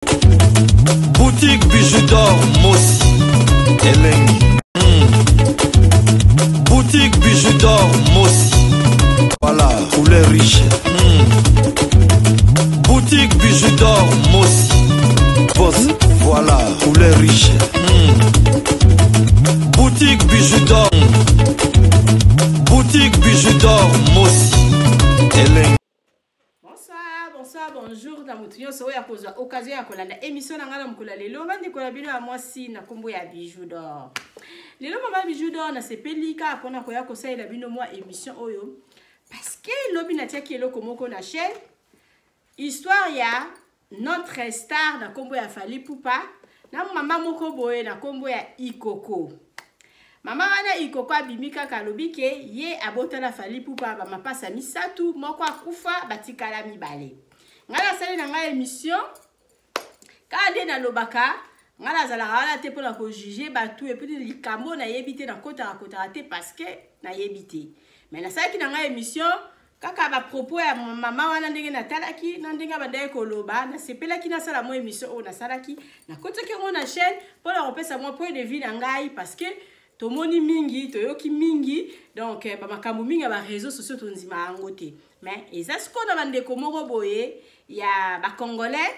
Boutique Bijou d'or Mossi Elengi. Boutique Bijou d'or Mossi. Voilà, couleur riche. Boutique Bijou d'or Mossi. Boss, voilà, couleur riche. Boutique Bijou d'or. Boutique Bijou d'or Mossi. Elengi. Bonsoir, bonsoir, bonjour na moto nyonso oyo akozwa occasion ya kolanda émission na ngai na mokolo ya lelo. Bandeko na bino ya mwasi na nkombo ya Bijou d'or. Lelo mama Bijou d'or nasepeli kaka mpona koya kosalela bino mwa émission oyo parce que lobi natiaki eloko moko na chaîne, histoire ya notre star na nkombo ya Fally Ipupa na mama moko boye na nkombo ya Ikoko. Mama wana Ikoko abimi kaka alobi ke ye abotala Fally Ipupa bamapasa 3, moko akufa, batikala 2. Ngai nasali na ngai émission kaka nde nalobaka, ngai nazalaka wana te mpona kojuge bato, et puis likambo nayebi te, nakotaka kotaka te parce que nayebi te. Mais nasalaki na ngai émission kaka bapropos ya mama wana, ndenge natalaki na ndenge abandaki koloba, nasepelaki nasala mwa émission oyo nasalaki, nakotaki yango na chaîne mpona kopesa mwa point de vue na ngai, parce que tomoni mingi, toyoki mingi, donc bamakambo mingi ya baréseaux sociaux tondima yango te. Mais eza sikoyo na bandeko moko boye ya bacongolais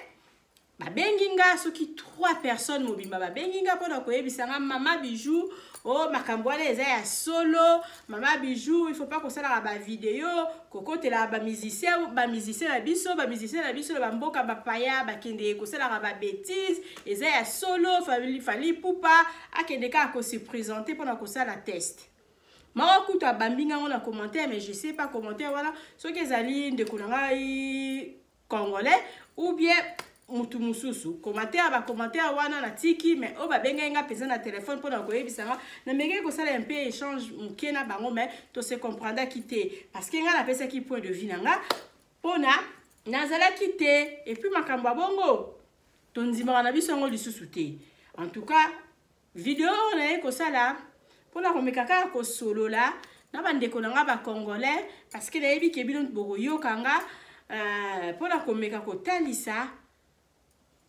babengi nga, soki trois personnes mobimba babengi nga mpona koyebisa nga: "Mama Bijou, o oh, makambo wana eza ya solo. Mama Bijou, il faut pas kosalaka bavideo kokotelaka bamusicien, bamusicien na biso, bamusicien na biso na bamboka bapaya bakende kosalaka babêtises. Eza ya solo, Fally Ipupa akende kaka kose présenter mpona kosala test." Moko kutu abambi ngango na commentaire, mais je sais pas commentaire wana soki ezali ndeko na ngai congolais ou bien mutu mosusu. Commentaire, bacommentaire wana natiki, mais oyo babengai nga mpenza na telefone mpona koyebisa nga, namekaki kosala un peu échange moke na bango, mais tose comprendaki te, parce que nga napesaki point de vue na nga mpona nazalaki te. Et puis makambo ya bongo tondimaka na biso yango lisusu te. En tout cas, video oyo naye kosala mpona komeka kaka kosolola na bandeko na nga bacongolais, parce que nayebi ke bino bokoyoka nga, mpona komeka kotalisa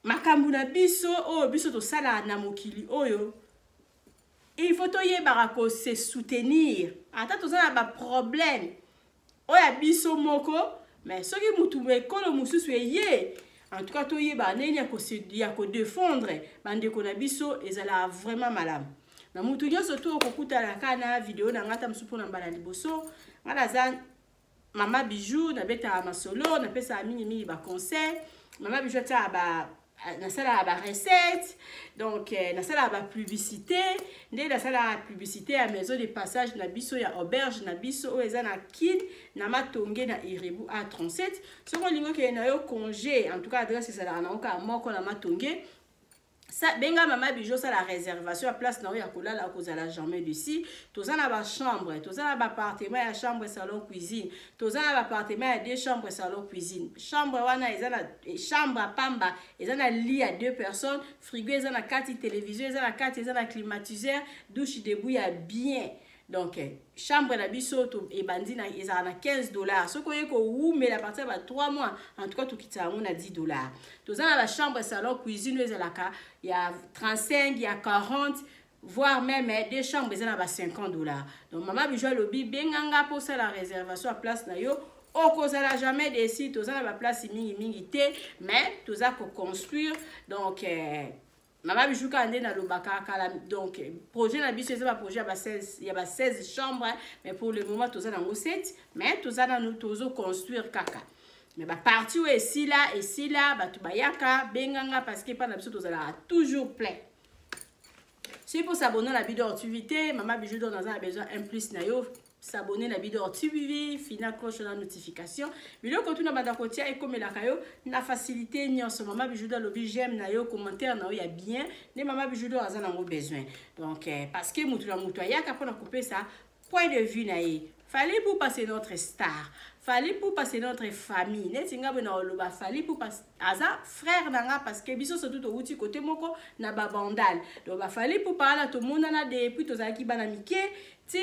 makambo na biso oyo biso tosalaka na mokili oyo. Il faut toyebaka kose soutenir ata toza na baproblème oyo ya biso moko, mais soki mutu ekolo mosusu eye, en tout cas toyebaka ndenge ya kodéfendre bandeko na biso. Ezalaka vraiment malamu na mutu nyonso to okokutana kaka na video na ngai, ata mosusu mpona mbala liboso. Ngai naza Mama Bijou, nabetaka masolo, napesaka mingimingi baconseil. Mama Bijou atiaka ba nasalaka barecette, donc nasalaka bapublicité, nde nasalaka publicité ya maison de passage na biso, ya auberge na biso oyo eza na Kine, na Matonge, na Irebu A37. Soki olingi okende na yo congé, en tout cas adresse ezalaka nango kaka moko na Matonge. Sa, benga Mama Bijou, osala réservation ya place na oyo ya kolala, kozala jamais déçu. Toza na bachambre, toza na baappartement ya chambre, salon, cuisine, toza na baappartement ya deux chambres, salon, cuisine. Chambre wana eza na chambre ya pamba, eza na lit ya deux personnes, frigo eza na kati, télévision eza na kati, eza na climatiseur, douche debout ya bien. Donc chambre na biso ebandi na ezala na 15 $. Soki oye kowumela partir ya ba 3 mois, en tout cas tokitisa yango na 10 $. Toza na bachambre salon cuisine oyo ezalaka ya 35, ya 40, voire même deux chambres eza na ba 50 $. Donc Mama Bijou alobi benganga mpo osala réservation ya place na yo, okozala jamais déçu. Toza na baplace mingimingi te, mais toza koconstruire. Donc Mama Bijou, kaka nde nalobaka kala, donc projet na biso eza baprojet ya ba 16 chambre, mais pour le moment toza nango 7, mais toza nanu tozoconstruire kaka. Mais bapartie oyo esila esila, bato bayaka, benganga, parce que epa na biso tozalaka toujours plein. Soki mpo s'abonner na Bidor TV te, Mama Bijou d'or naza na besoin un plus na yo. S'abonner na Bidor TV, fina cloche na notification, biloko tuna banda kotia ekomelaka yo na facilité nyonso. Mama Bijou d'or alobi j'aime na yo, commentaire na yo ya bien nde Mama Bijou d'or aza nango besoin. Donc parce que mutu na mutu ayaka mpona kopesa point de vue na ye. Fally Ipupa, c'est notre star. Fally Ipupa, c'est notre famille. Neti nga boye na oloba Fally Ipupa aza frère na nga parce que biso surtout towuti côté moko na ba Bandal. Donc ba Fally Ipupa wana tomonana depuis tozalaki bana mike ti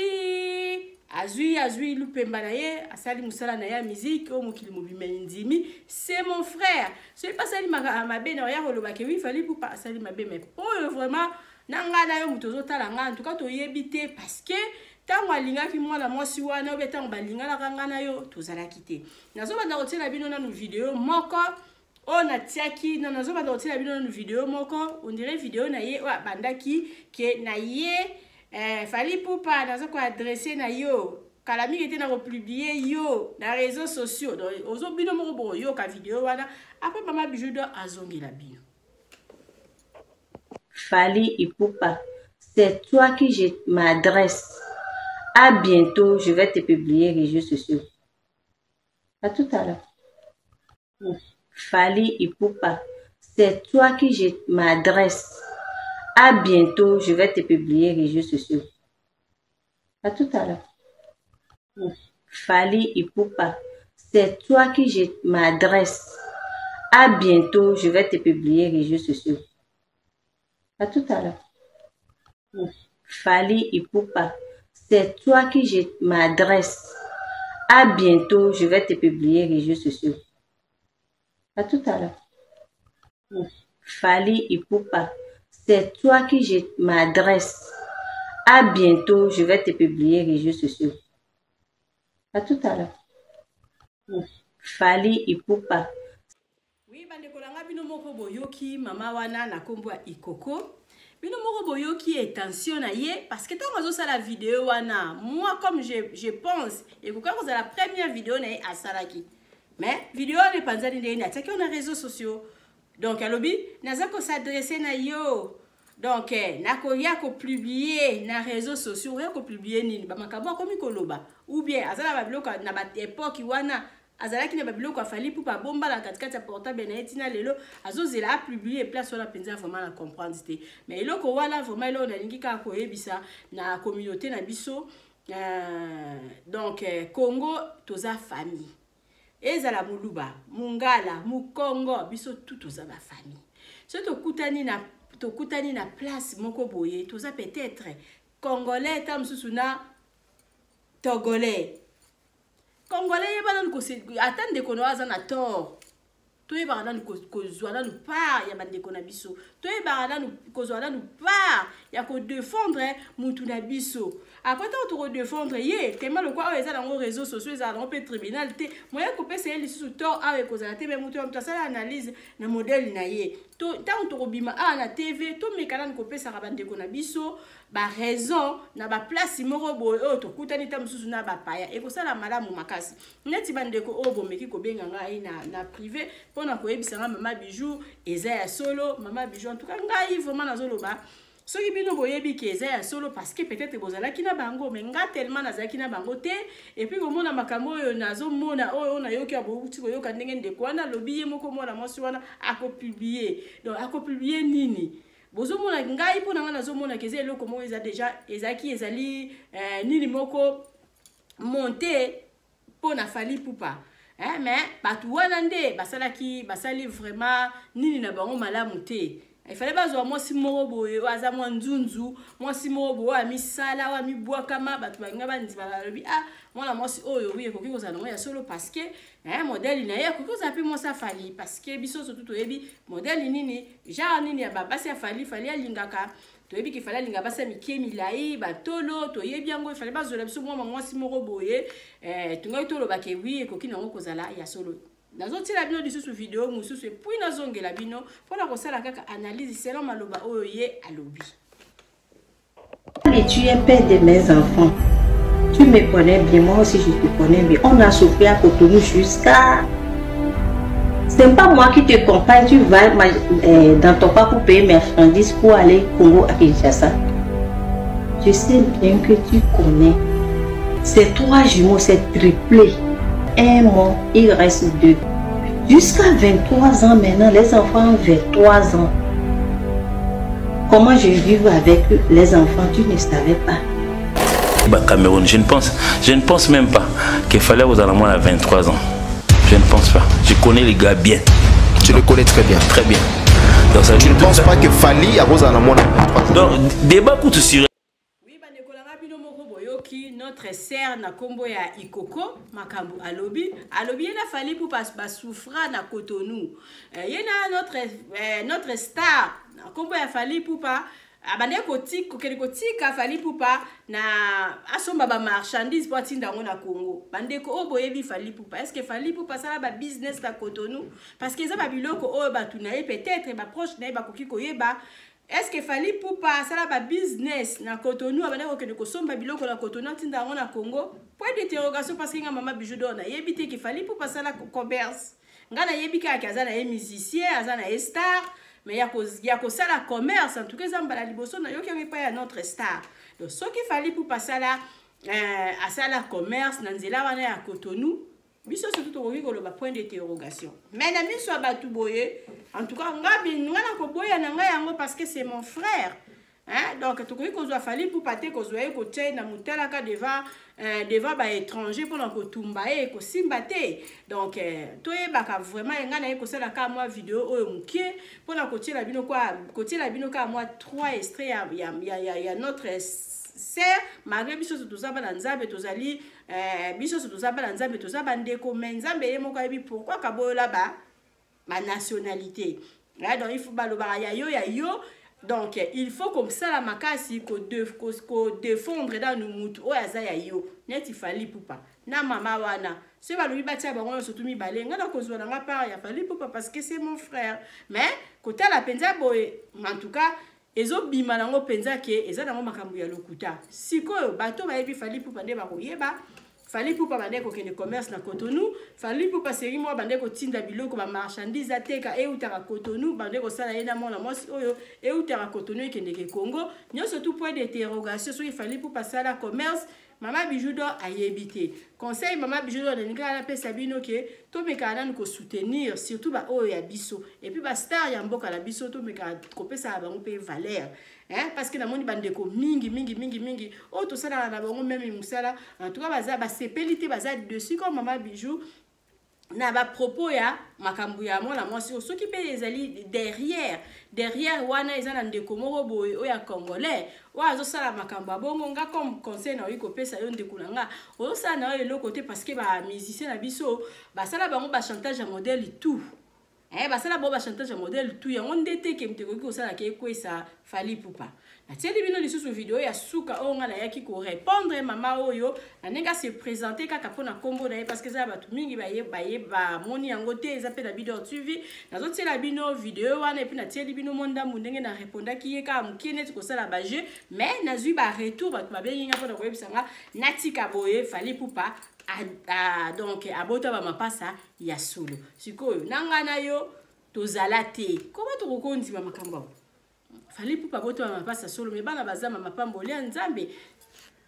azui azui lupemba na ye, asali musala na ye ya musique oyo mokili mobimba endimi, c'est mon frère. Soki pe asali mabe na oya koloba ke oui Fally Ipupa asali mabe, mais oyo vraiment na nga na yo moto ozotala nga en tout cas toyebi te parce que ntango alingaki mwana mwasi wana obe ntango balinganaka nga na yo tozalaki te. Nazobanda kotiela bino nanu video moko oyo natiaki na nazobanda kotiela bino nanu video moko, on dirait video na ye oyo abandaki ke na ye Fally Ipupa naza koadresse na yo kala mingi te na kopublie yo na réseaux sociaux. Donc ozo bino moko bokoyoka video wana après mama Bijou d'Or azongela bino. Fally Ipupa, c'est toi qui je m'adresse. À bientôt, je vais te publier réseaux sociaux. À tout à l'heure. Fally Ipupa, c'est toi qui je m'adresse. À bientôt, je vais te publier réseaux sociaux. À tout à l'heure. Fally Ipupa, c'est toi qui je m'adresse. À bientôt, je vais te publier réseaux sociaux. À tout à l'heure. Fally Ipupa, c'est toi qui je m'adresse. À bientôt, je vais te publier réseaux sociaux. À tout à l'heure. Fally Ipupa, c'est toi qui je m'adresse. À bientôt, je vais te publier réseaux sociaux. À tout à l'heure. Fally Ipupa. Oui, bandeko na nga bino moko boyoki mama wana na kombo ya Ikoko. Bino moko boyoki intention na ye parce que tango azosala vidéo wana, moi comme je pense ekoka kozala première vidéo na ye asalaki. Mais vidéo wana epanzani ndenge nini, atiaki na réseaux sociaux. Donc alobi naza ko s'adresser na yo. Donc nakoya ko publier na réseaux sociaux, oya ko publier nini, ba makambo akomi koloba ou bien azala ba biloko na ba époque wana azalaki na ba biloko ya Fally Ipupa abomba na katikati ya portable na ye tina lelo azozela a publier place wana mpenza vraiment na comprendre te. Mais eloko wana vraiment eloko nalingi kaka koyebisa na communauté na biso, donc Congo toza famille. Ezala Muluba, Mungala, Mukongo, biso tout toza ba famille. Soki tokutani na place moko boye, toza peut-être Congolais ta mosusu na Togolais. Congolais yeba nanu ata ndeko na yo aza na tort. Toyebaka nanu kozwa nanu part ya bandeko na biso. Toyebaka nanu kozwa nanu part ya kodefendre mutu na biso. Après ntango tokodefendre ye, tema lokwa oyo eza nango réseaux sociaux, ezala nango mpe tribunal te, moyen kopesa ye lisusu tort awa ekozala te, mais mutu ya mutu asala analyse na modèle na ye. Ntango tokobima awa na TV, tomeka nanu kopesaka bandeko na biso ba raison na ba place moko boye oyo tokutani ta mosusu na bapaya, ekosala malamu makasi. Neti bandeko oyo bomeki kobenga ngai na privé mpona koyebisa nga mama Bijou eza ya solo, mama Bijou en tout cas ngai vraiment nazoloba soki bino boyebi ke eza ya solo parce que peut-être bozalaki na bango, mais nga tellement nazalaki na bango te. Et puis komona makambo oyo nazomona oyo nayoki ya bouti koyoka ndenge ndeko wana alobi ye moko mwana mwasi wana akopublier. Donc akopublier nini? Bozomona ngai mpo na ngai nazomona ke eza eloko moko eza déjà ezalaki ezali nini moko monté mpo na Fally Ipupa. Mais bato wana nde basalaki, basali vraiment nini na bango malamu te. Il fallait bazwa mwasi moko boye oyo aza mwa nzunzu, mwasi moko boye oyo amisala, oyo amibwakama, bato balinga bandima balobi, ah, mwana mwasi oyo, oui, ekoki kozala nango ya solo parce que, hein, modèle na ye ekoki kozala mpe mwasi ya Fally, parce que biso surtout toyebi modèle nini, genre nini ya basi ya Fally, Fally alingaka, toyebi ke Fally alinga basi ya mike milai, batolo, toyebi yango, il fallait bazwela biso mwa mwasi moko boye, tongaki toloba ke oui, ekoki nango kozala ya solo. Nazotiela bino lisusu video mosusu et puis nazongela bino mpona kosala kaka analyse selon maloba oyo ye alobi. Et tu es père de mes enfants. Tu me connais bien, moi aussi je te connais bien. On a souffert à Cotonou jusqu'à... C'est pas moi qui te comprends, tu vas dans ton pas pour payer mes marchandises pour aller Congo à Kinshasa. Je sais bien que tu connais. Ces 3 jumeaux, c'est triplé. Un mois, il reste 2. Jusqu'à 23 ans maintenant, les enfants ont 23 ans. Comment je vis avec les enfants, tu ne savais pas. Bah, Cameroun, je ne pense, je ne pense même pas qu'il fallait aux Allemands à 23 ans. Je ne pense pas. Je connais les gars bien. Tu le connais très bien. Très bien. Donc, ça, tu ne penses pas que Fally a aux Allemands à 23 ans Donc, débat coûte sur Oui, bandeko na nga bino moko boyoki notre sœur na kombo ya Ikoko makambo alobi alobi ye na Fally mpo basouffra na Cotonou eh, ye na notre, eh, notre star na kombo ya Fally Ipupa abandaki kokende kotika Fally Ipupa na asomba ba marchandise mpo atinda yango na Congo. Bandeko oyo boyebi Fally Ipupa, est-ce que Fally Ipupa asala ba business na Cotonou? Parce que eza ba biloko oyo bato na ye peut-être ba proche na ye bakoki koyeba. Est-ce que Fally Ipupa asala ba business na Cotonou, abandaki kokende kosomba biloko na Cotonou atinda yango na Congo? Point d'interrogation, parce que nga mama Bijou d'Or nayebi te ke Fally Ipupa asala commerce. Nga nayebi kaka ke aza na ye musicien, aza na ye star, mais ya kosala commerce en tout cas eza mbala liboso nayoki yango epai ya notre star. Donc soki Fally Ipupa asala commerce na nzela wana ya Cotonou, biso surtout tokoki koloba point d'interrogation. Mais na miso ya bato boye, en tout cas nga nga nakoboya na ngai yango parce que c'est mon frère. Hein? Donc tokoki kozwa Fally Ipupa te, kozwa ye kotia ye na motalaka devant ba étranger mpona kotumba ye kosimba te. Donc toyebaka vraiment ye ngai naye kosala kaka mwa video oyo mokie mpona kotiela bino kwa, kotiela bino kaka mwa 3 extrait ya notre sœur. Malgré biso nyonso toza bana Nzambe, tozali biso nyonso toza bana Nzambe, toza bandeko, mais Nzambe ye moko ayebi pourquoi kaboyola ba nationalité. Hein, donc il faut balobaka ya yo ya yo. Donc il faut kosala makasi kodéfendre nanu mutu oyo aza ya yo neti Fally Ipupa na mama wana. Soki balobi batia bango nyonso tu mibale, ngai nakozwa na nga part ya Fally Ipupa parce que c'est mon frère. Mais kotala mpenza boye, en tout cas ezobima nango mpenza ke eza nango makambo ya lokuta. Sikoyo bato bayebi Fally Ipupa nde bakoyeba Fally Ipupa bande kokende commerce na Cotonou, Fally Ipupa seri moko bande kotinda biloko ba marchandise ateka eutaka Cotonou, bande kosala ye na mwana mwasi oyo eutaka Cotonou ekendeke Congo. Nyonso tu point d'interrogation. Soki Fally Ipupa asala commerce, mama Bijou d'Or ayebi te. Conseil mama Bijou d'Or nalingi kaka napesa bino ke tomekaka nanu kosoutenir surtout baoyo ya biso et puis bastar ya mboka na biso, tomekaka kopesaka bango mpe valeur, hein, parce que namoni bandeko mingi mingi mingi mingi oyo tosalaka na bango même mosala, en tout cas baza basepeli te, baza dessus comme mama Bijou na bapropos ya makambo ya mwana mwasi oyo. Soki mpe ezali derrière wana eza na ndeko moko boye oyo ya congolais oyo azosala makambo ya bongo, nga comme conseil na oyi kopesa yo, ndeko na nga, ozosala na yo eloko te, parce que bamusicien na biso basala bango bachantage ya modèle tout. Eh, basala bango bachantage ya modèle tout. Yango nde te ke moto ekoki kosalaka ekwesa Fally Ipupa. Natieli bino lisusu video ya suka oyo ngai nayaki korépondre mama oyo na ndenge ase présente kaka mpona nkombo na ye, parce que eza ya bato mingi baye bamoni yango te. Eza mpe na Bidor TV. Nazotiela bino video wana et puis natieli bino mwa ndambu ndenge na répondaki ye kaka mokie neti kosala bajeu. Mais nazwi baretour, bato babengi nga mpona koyebisa nga natika boye. Fally Ipupa donc abota bamapasa ya solo. Sikoyo na ngai na yo tozala te, koma tokokondima makambo awo. Fally Ipupa abota bamapasa solo, mais bana baza mapamboli ya Nzambe.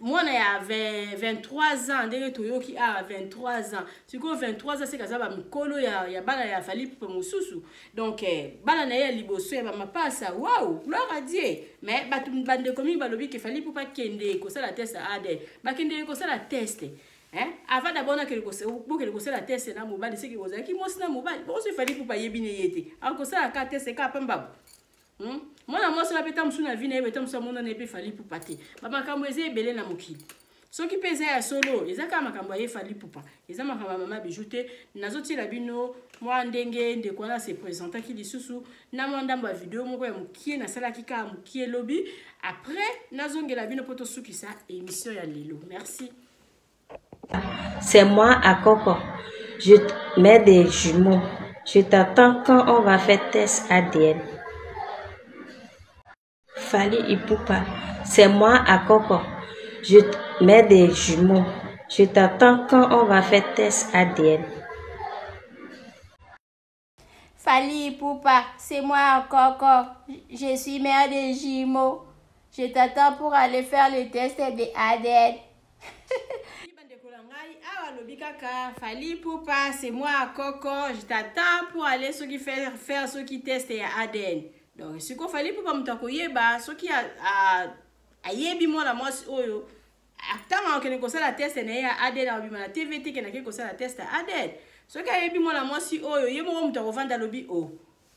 Mwana ya 23 ans, ndenge toyoki awa, 23 ans. Sikoyo 23 ans seka aza bamikolo ya bana ya Fally Ipupa mosusu. Donc bana na ye ya liboso ya bamapasa. Wow, gloire à Dieu. Mais bato bandeko mingi balobi ke Fally Ipupa kende kosala test ya ADN. Bakende kosala test, hein? Avant d'abord nakende bokende kosala test na mobali, seki ozalaki mwasi na mobali bonso. Fally Ipupa ayebi ne ye te, akosala ka test ka pamba. Mwana mwasi wana mpe ta mosusu na vie na ye, ta mosusu amonana ye mpe Fally Ipupa te. Bamakambo eza ebele na mokili. Soki mpe eza ya solo, eza kaka makambo ya ye Fally Ipupa, eza makambo ya mama Bijou te. Nazotiela bino mwa ndenge ndeko wana se présentaki lisusu na mwa ndambo ya video moko ya mokie nasalaki kaka mokie lobi. Après nazongela bino mpo tosukisa émission ya lelo. Merci. C'est moi à Coco. Je mets des jumeaux. Je t'attends quand on va faire test ADN. Fally Ipupa. C'est moi à Coco. Je mets des jumeaux. Je t'attends quand on va faire test ADN. Fally Ipupa, c'est moi Coco. Je suis mère de jumeaux. Je t'attends pour aller faire le test de ADN. Bandeko na ngai, awa alobi kaka Fally Ipupa, c'est moi Coco, je t'attends pour aller soki faire soki test ya ADN. Donc sikoyo Fally Ipupa moto akoyeba soki ayebi mwana mwasi oyo. Ntango akokende kosala test na ye ya ADN, akobima na TV te ke nakei kosala test ya ADN. Soki ayebi mwana mwasi oyo, ye moko moto akovanda, alobi: "O, oh,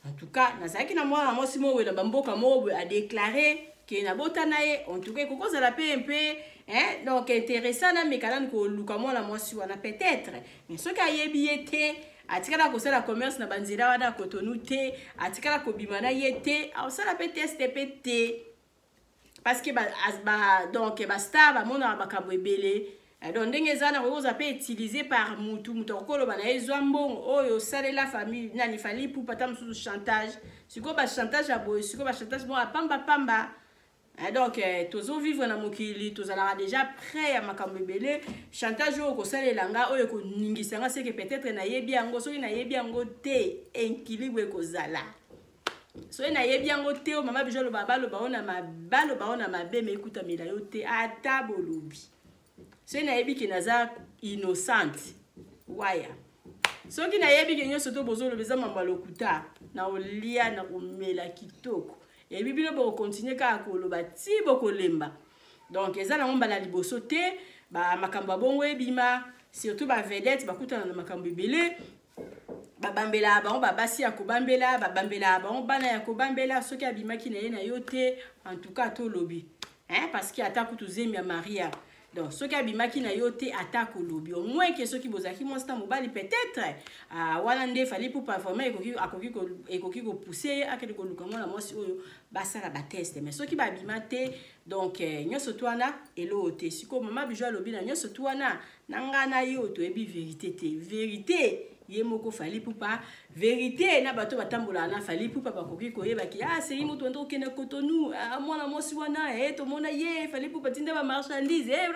en tout cas nazalaki na mwana mwasi moko boye na bamboka moko boye, adéclarer ke nabota na ye." En tout cas ekoki kozala mpe, hein? Donc intéressant, nameka nanu koluka mwana mwasi wana peut-être. Mais soki ayebi ye te, atikala kosala commerce na banzela wana Kotonu te, atikala kobima na ye te, akosala mpe test mpe te, parce que ba, donc bastar bamonaka makambo ebele. Donc ndenge eza na, koki kozala mpe utilisé par mutu. Mutu akokoloba na ye: "Zwa mbongo oyo, osalela famille nani, Fally Ipupa." Ata mosusu chantage. Sikoyo bachantage ya boye, sikoyo bachantage moko apambapamba. Donc tozovivre na mokili, tozalaka déjà prêt ya makambo ebele. Chantage oyo kosalela nga, oyo ekoningisa nga, seke peut-être nayebi yango. Soki nayebi yango te, équilibre ekozala. Soki nayebi yango te, oyo mama Bijo aloba, baloba oyo na baloba oyo na mabe, me ekutamela yo te. Ata bolobi, soki nayebi ke naza innocente, waya. Soki nayebi ke nyonso to bozoloba eza mambo ya lokuta, na kolia na komela kitoko. Eyebi bino, bokocontinuer kaka koloba ti bokolemba. Donc eza nango mbala liboso te bamakambo ya bongo ebima, surtout bavedette bakutana na makambo ebele. Babambelaka bango babasi ya kobambela, babambelaka bango bana ya kobambela. Soki abimaki na ye na yo te, en tout cas tolobi, hein? Parce que ata kutu zemi ya Maria. Donc soki abimaki na yo te, ata kolobi, au moins ke soki bozalaki mwasi na mobali, peut-être wana nde Fally Ipupa vraiment ekoki ekoki kopousser ye akende koluka mwana mwasi oyo, basala batest. Mais soki babima te, donc nyonso to wana eloo te. Sikoyo mama Bijo alobi na nyonso to wana, na ngai na yo toyebi vérité te. Vérité, ye moko Fally Ipupa. Vérité, na bato batambolaka na Fally Ipupa bakoki koyebaki: "Ah, sei moto wanda okende Kotonu, ah, mwana mwasi wana e tomona ye, Fally Ipupa tinda bamarchandise e,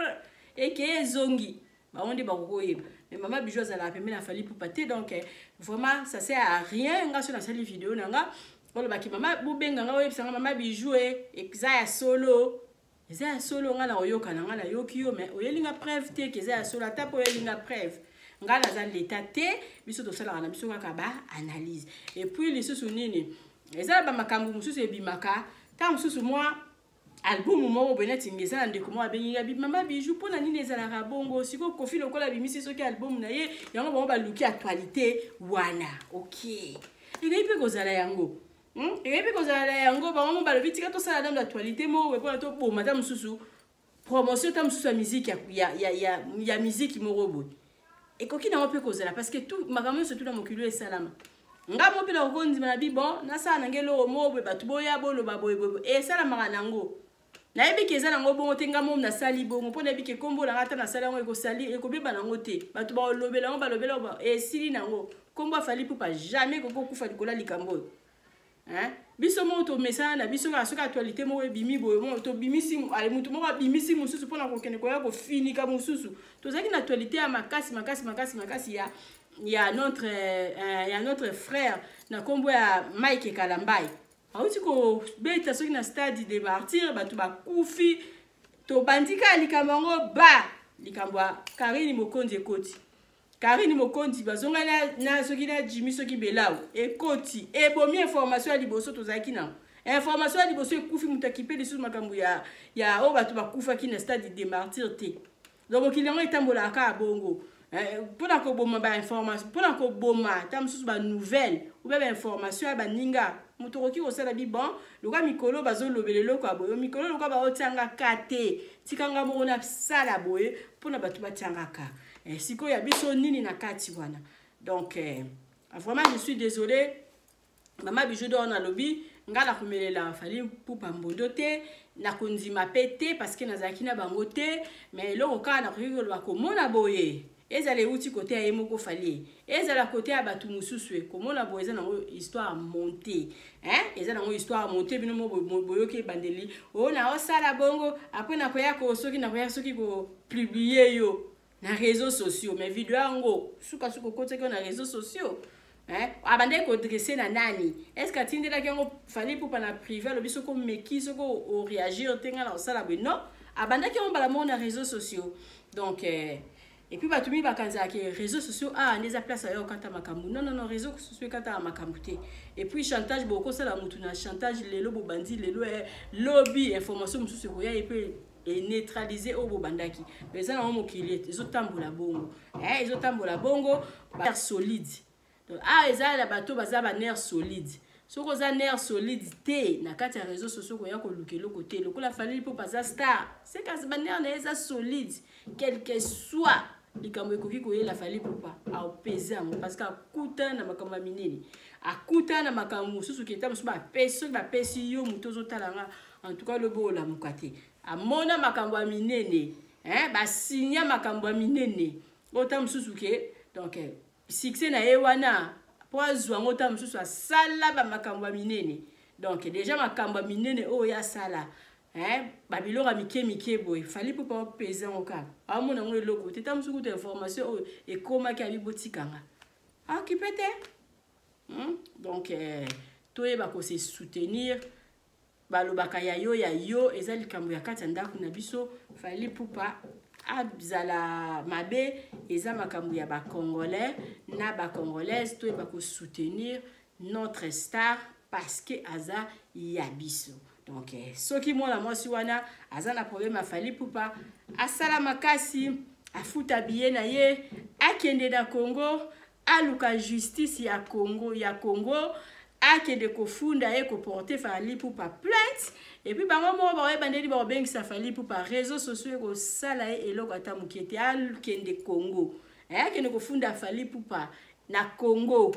eke ezongi." Bango nde bakoki koyeba. Mais mama Bijo azalaka pembeni na Fally Ipupa te. Donc vraiment, ça sert à rien. Nga so nasali video na nga, olobaki mama, bobenga nga, oyebisa nga: "Mama Bijou, e eza ya solo, eza ya solo." Nga na koyoka na nga, nayoki yo, mais oyelinga preuve te ke eza ya solo. Ata mpo oyelinga preuve, nga naza leta te. Biso tosalaka na biso kaka baanalyse. Et puis lisusu nini, eza na bamakambo mosusu ebimaka ntango mosusu, mwa album moko boye neti eza na ndeko moko abengi nga: "Mama Bijou, mpo na nini ezalaka bongo?" Sikoyo Kofi lokola abimisi soki album na ye, yango bango baluki actualité wana. Ok, ekoki mpe kozala yango, Ekoki mpe kozala yango. Bango mo balobi: "Tika tosala nanu actualité moko boye mpona toboma ta mosusu promotion, ta mosusu ya miziki, ya miziki moko boye." Ekoki nango mpe kozala, parce que tout makambo nyonso tu na mokili oyo esalama. Nga mo mpe na kokondima na bi bon, nasala nange eloko moko boye, bato boya boloba boye boye, esalamaka nango. Nayebi ke eza nango bongo te. Nga mo nasali bongo mpo nayebi ke nkombo nanga, ata nasali yango, ekosali, ekobeba nango te. Bato balobela yango, balobela yango, esili nango. Nkombo a Fally Ipupa jamais ekoki kokufa likolo ya likambo oyo, hein? Biso moko tomesana na biso kaka soki actualité moko ebimi boye, tobimisi mutu moko, abimisi mosusu mpona kokende koya kofinika mosusu. Tozalaki na actualité ya makasi makasi makasi makasi ya notre frère na nkombo ya Mike Kalambai, awuti kobeta soki na Stade de Martyr, bato bakufi. Tobandi kaka likambo yango, ba likambo ya Karine Mokonzi ekoti. Karine Mokonzi bazonga na soki na Jimi, soki Belau ekoti, ebomi information ya liboso tozalaki nango. Information ya liboso ekufi, moto akipe lisusu makambo ya oyo bato bakufaki na Stade de Martyr te. Donc mokili yango etambolaka kaka bongo, mpona koboma bainformation, mpona koboma ta mosusu banouvelle ou bien bainformation ya baninga. Moto okoki kosala bi bon loka mikolo bazolobela eloko ya boye, mikolo loka baotianga ka te, tikanga moko nasala boye mpona bato batianga ka. Sikoyo ya biso nini na kati wana? Donc vraiment, je suis désolé, mama Bijou d'Or. Nalobi nga nakomelela Fally Ipupa mbondo te, nakondima mpe te, parce que nazalaki na bango te. Mais eloko kaka nakoki koloba, komona boye, ezala euti kote ya ye moko Fally, ezala kote ya bato mosusu, komona boye eza nango histoire montée, hein? Eza nango histoire montée. Bino mo boyoki ebandeli oyo na osala bongo, après nakoya ko soki nakoya soki kopublier yo na réseaux sociaux. Mais video yango sukasuka okotiaki yo na réseaux sociaux, hein? Abandaki koadresser na nani? Est ce que atindelaki yango Fally Ipupa na privé, alobi soki omeki, soki oréagir te, ngai na kosala boye? Non, abandaki yango mbala moko na réseaux sociaux. Donc et puis bato mingi bakanzaka réseaux sociaux, ah, nde eza place ayo okata makambo. Non, non, non, réseaux sociaux ekataka makambo te. Et puis chantage, bokosala motu na chantage lelo, bobandi lelo, lobi information mosusu ekoya, epe eneutraliser oyo bobandaki. Mais eza nango mokili ezotambola bongo, ezotambola bongo. Ba solide. Donc awa eza na bato baza ba nerf solide. Soki oza nerf solide te, na kati ya réseau sociaux koya koluka eloko te. Lokola Fally Ipupa aza star, c'est ba nerf na ye eza solide. Quel que soit likambo ekoki koyela Fally Ipupa, aopese yango, parce que akutana na makambo ya minene, akutana na makambo mosusu keta mosusu bapesi. Soki bapesi yo moto ozotala nga, en tout cas lobi olamuka te. Amona makambo ya minene, basinya makambo ya minene oyo ta mosusu ke. Donc succès na ye wana, mpo azwa yango, ta mosusu asala bamakambo ya minene. Donc déjà makambo ya minene oyo ye asala, babiloko ya mike mike boye, Fally mpo bapesa yango kaka, aomona yango eloko te. Ta mosusu kuta information oyo ekomaki, abi botikanga aokipe te. Donc toyeba kose soutenir. Balobaka ya yo ya yo, eza likambo ya kati ya ndako na biso. Fally Ipupa azala mabe, eza makambo ya Bacongolais na Bacongolaise. Toyeba kosoutenir notre star parce que aza ya biso. Donc soki mwana mwasi wana aza na problème ya Fally Ipupa, asala makasi, afuta billet na ye, akende na Congo, aluka justice ya Congo, ya Congo, akende kofunda ye, koporter Fally Ipupa plainte. Et puis bango moko bakoyeba ndeni bakobengisa Fally Ipupa. Réseau sociaux ekosala ye eloko ata moke te. Akende Congo, akende kofunda Fally Ipupa na Congo,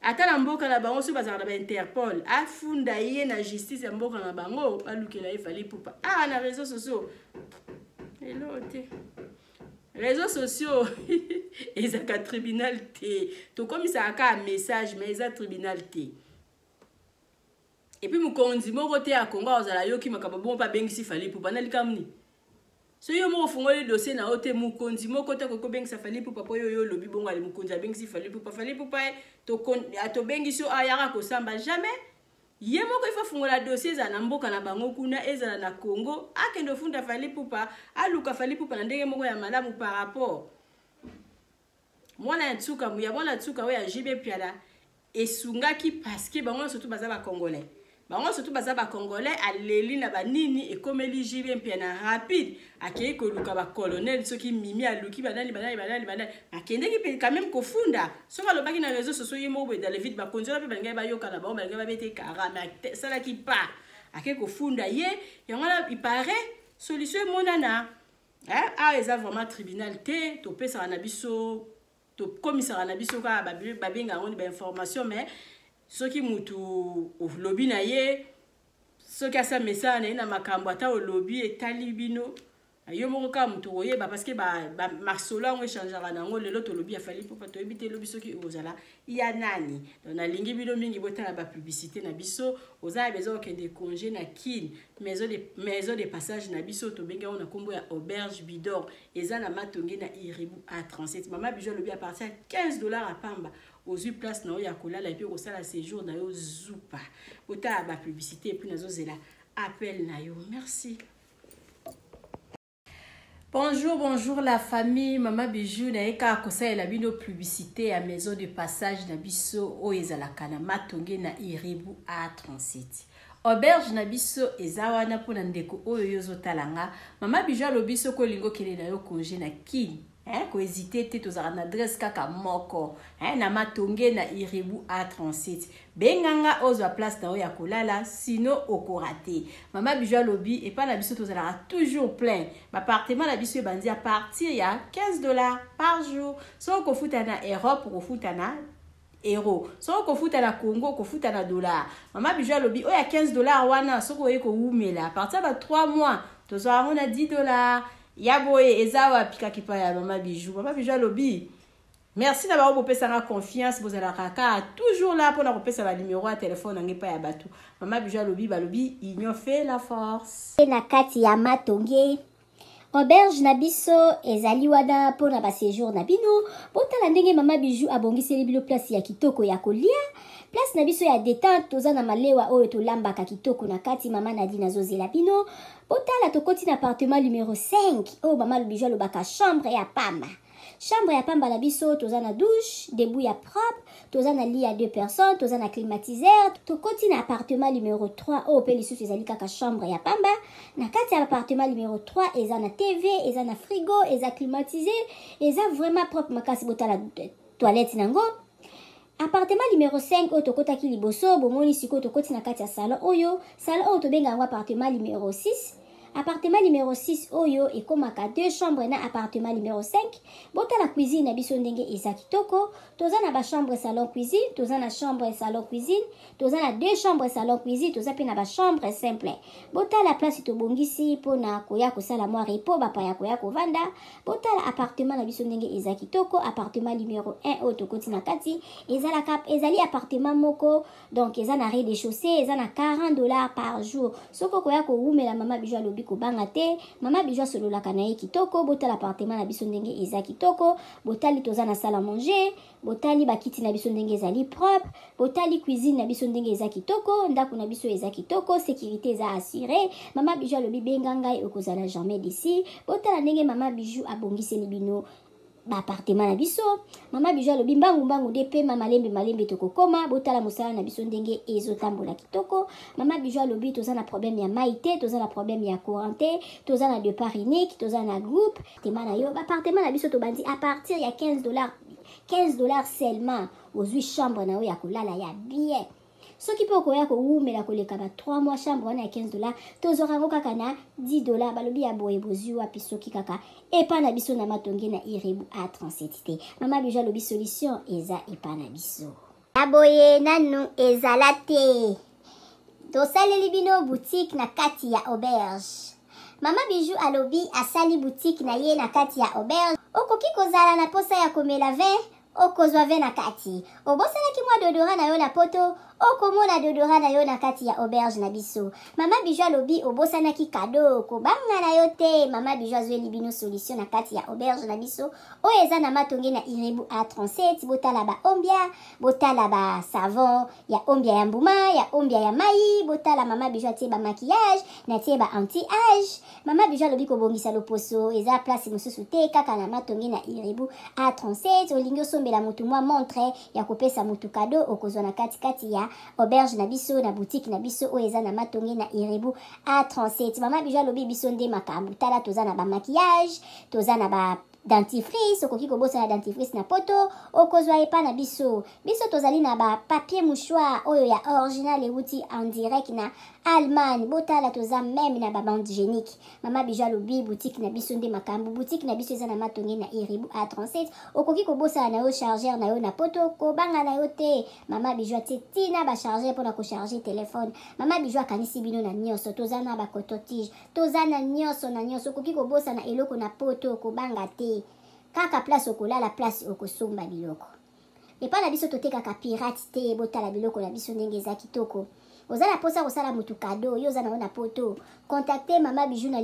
ata na mboka na bango. Soki bazalaka na baInterpol, afunda ye na justice ya mboka na bango, balukela ye Fally Ipupa. Awa na réseau sociaux, eloko te. Réseaux sociaux ezalaka tribunal te. Tokomisaka kaka message, mais eza tribunal te. Et puis mokonzi moko te ya Kongo azala yoki makambo bongo mpe abengisi Fally Ipupa na likambo nini. So yo moko ofungoli dossier na yo te, mokonzi moko te akoki kobengisa Fally Ipupa mpo yo olobi bongo. Ale, mokonzi abengisi Fally Ipupa, Fally Ipupa tobengisi yo, ayaka kosamba? Jamais. Ye moko ifo afungola dossier, ezala na mboka na bango kuna, ezala na Congo, akende ofunda Fally Ipupa, aluka Fally Ipupa na ndenge moko ya malamu. Par rapport mwana ya nsuka, ya mwana nsuka oyo ya JB Mpiana esungaki, parce que bango nyonso tu baza Bacongolais, bango nyonso tu baza Bacongolais. Aleli na banini ekomeli JB Mpiana rapide, akei koluka bacolonel, soki mimi aluki banani, banani, banani, banani, akendeki mpe quand même kofunda. Soki alobaki na réseau sociaux ye moko boye dans le vide, bakonzi wana mpe balingaki bayoka na bango, balingaki babete kara. Mais asalaki pa akei kofunda ye, yango wana il paraît solution emonana. Awa eza vraiment tribunal te. Topesaka na biso, tokomisaka na biso kaka, babenga yango ni bainformation. Mais soki mutu olobi na ye, soki asa mesana na ye na makambo, ata olobi, etali bino yo moko kaka moto koyeba, parce que masolo yango echangeaka nango. Lelo tolobi ya Fally Ipupa, toyebi te elobi soki ekozala ya nani. Donc nalingi bino mingi, botala bapublicité na biso. Oza na besoin kokende congé na Kine, maison de passage na biso, tobengi yango na nkombo ya Auberge Bidor, eza na Matonge na Iribu A37. Mama Bijou alobi à partir ya 15 $ ya pamba, ozwi place na yo ya kolala et puis okosala séjour na yo zupa. Botala bapublicité et puis nazozela appel na yo. Merci. Bonjour, bonjour la famille. Mama Bijou naye kaka kosalela bino publicité ya maison de passage na biso oyo ezalaka na Matonge na Iribu A37. Auberge na biso eza wana mpona ndeko oyo yo ozotala nga. Mama Bijou alobi soki olingi okende na yo congé na Kine, kohésiter te, tozalaka na adresse kaka moko, na Matonge na Iribu A37. Benganga, ozwa place na yo ya kolala, sino okorater. Mama Bijou alobi epai na biso tozalaka toujours plein. Baappartement na biso ebandi à partir ya 15 $ par jour. Soki okofuta na Europe, okofuta na euro. Soki okofuta na Congo, okofuta na dollar. Mama Bijou alobi oyo ya 15 $ wana, soki oye kowumela à partir ya ba 3 mois, tozwa yango na 10 $ ya boye. Eza wapi kaka epai ya Mama Bijou. Mama Bijou alobi merci na bango bopesanga confiance, bozalaka kaka toujours là mpona kopesa banumero ya telefone nange epai ya bato. Mama Bijou alobi, balobi union fait la force. Na kati ya Matonge, auberge na biso ezali wana mpona baséjour na bino. Botala ndenge Mama Bijou abongiseli bino place ya kitoko ya kolia, place na biso ya détente. Toza na malewa oyo tolambaka kitoko na kati. Mama Nadine azozela bino. Botala, tokoti na appartement numero 5 oyo Mama Bijou alobaka chambre ya pamba. Chambre ya pamba na biso, toza na douche debout ya propre, toza na lit ya deux personnes, toza na climatiseur. Tokoti na appartement numéro 3 oyo mpe lisusu ezali kaka chambre ya pamba. Na kati ya appartement numéro 3 eza na TV, eza na frigo, eza climatisé, eza vraiment propre makasi. Botala toilette nango. Appartement numéro 5 oyo tokotaki liboso, bomoni sikoyo tokoti na kati ya salon oyo. Salon oyo tobenga yango appartement numéro 6. Appartement numéro 6 oyo ekomaka deux chambres na appartement numéro 5. Botala cuisine na biso ndenge eza kitoko. Toza na bachambre salon cuisine, toza na chambre salon cuisine, toza na deux chambres salon cuisine, toza mpe na bachambre simple. Botala place tobongisi mpona koya kosala mwa repos, bapaya koya kovanda. Botala appartement na biso ndenge eza kitoko. Appartement numéro 1 oyo tokoti na kati ezalaka, ezali appartement moko, donc eza na rez-de-chaussée, eza na 40 $ par jour. Soki okoya kowumela, Mama Bijou alobi kobanga te. Mama Bijou asololaka na ye kitoko. Botala appartement na biso ndenge eza kitoko. Botali, toza na salle à manger. Botali bakiti na biso ndenge ezali propre. Botali cuisine na biso ndenge eza kitoko. Ndako na biso eza kitoko, sécurité eza assuré. Mama Bijou alobi benga ngai, okozala jamais déçu. Botala ndenge Mama Bijou abongiseli bino baappartement na biso. Mama Bijou alobi mbangu mbangu nde pema, malembe malembe tokokoma. Botala mosala na biso ndenge ezotambola kitoko. Mama Bijou alobi toza na problème ya mai te, toza na problème ya courant te, toza na départ unique, toza na groupe tema na yo. Baappartement na biso tobandi à partir ya 15 $. 15 $ seulement, ozwi chambre na yo ya kolala ya bien. Soki mpe okoya kowumela koleka ba 3 mois, chambre wana ya 15 $, tozwaka yango kaka na 10 $. Balobi ya boye bozwi wapi soki kaka epa na biso na Matonge na Irebu A37 te? Mama Bijou alobi solution eza epa na biso. Ya boye nanu ezala te. Tosaleli bino boutique na kati ya auberge. Mama Bijou alobi asali boutique na ye na kati ya auberge. Okoki kozala na posa ya komela vin, okozwa vin na kati. Obosanaki mwa déodorant na yo na Poto, okomona déodorant na yo na kati ya auberge na biso. Mama Bijou alobi obosanaki cadeau, kobanga na yo te. Mama Bijou azweli bino solution na kati ya auberge na biso oyo eza na Matonge na Irebu A37. Botala baombia, botala basavon ya ombia ya mbuma, ya ombia ya mai. Botala, Mama Bijou atie bamaquillage na tie ba anti âge. Mama Bijou alobi kobongisa loposo eza place mosusu te, kaka na Matonge na Irebu A37. Olingi osombela motu mwa montre ya kopesa motu cadeau, okozwa na katikati ya auberge na biso, na boutique na biso oyo eza na Matonge na Irebu A37. Mama Bijou alobi biso nde makambo. Tala, toza na bamaquillage, toza na ba dentifrice. Okoki kobosana dentifrice na Poto, okozwa epa na biso. Biso tozali na bapapier mouchoir oyo ya original euti en direct na Allemagne. Botala, toza même na babande hygiénique. Mama Bijou alobi boutique na biso nde makambo. Boutique na biso eza na Matonge na Iribu A37. Okoki kobosana na yo chargeur na yo na Poto, kobanga na yo te. Mama Bijou atie ntina bachargeur mpona kocharge telefone. Mama Bijou akanisi bino na nyonso. Toza na bacoton-tige, toza na nyonso na nyonso. Okoki kobosana eloko na Poto, kobanga te. Kaka place okolala, place okosomba biloko epai na biso. Totekaka pirate te. Botala biloko na biso ndenge eza kitoko. Oza na mposa kosala motu cadeau, yo oza na yo na Poto, contacte Mama Bijou na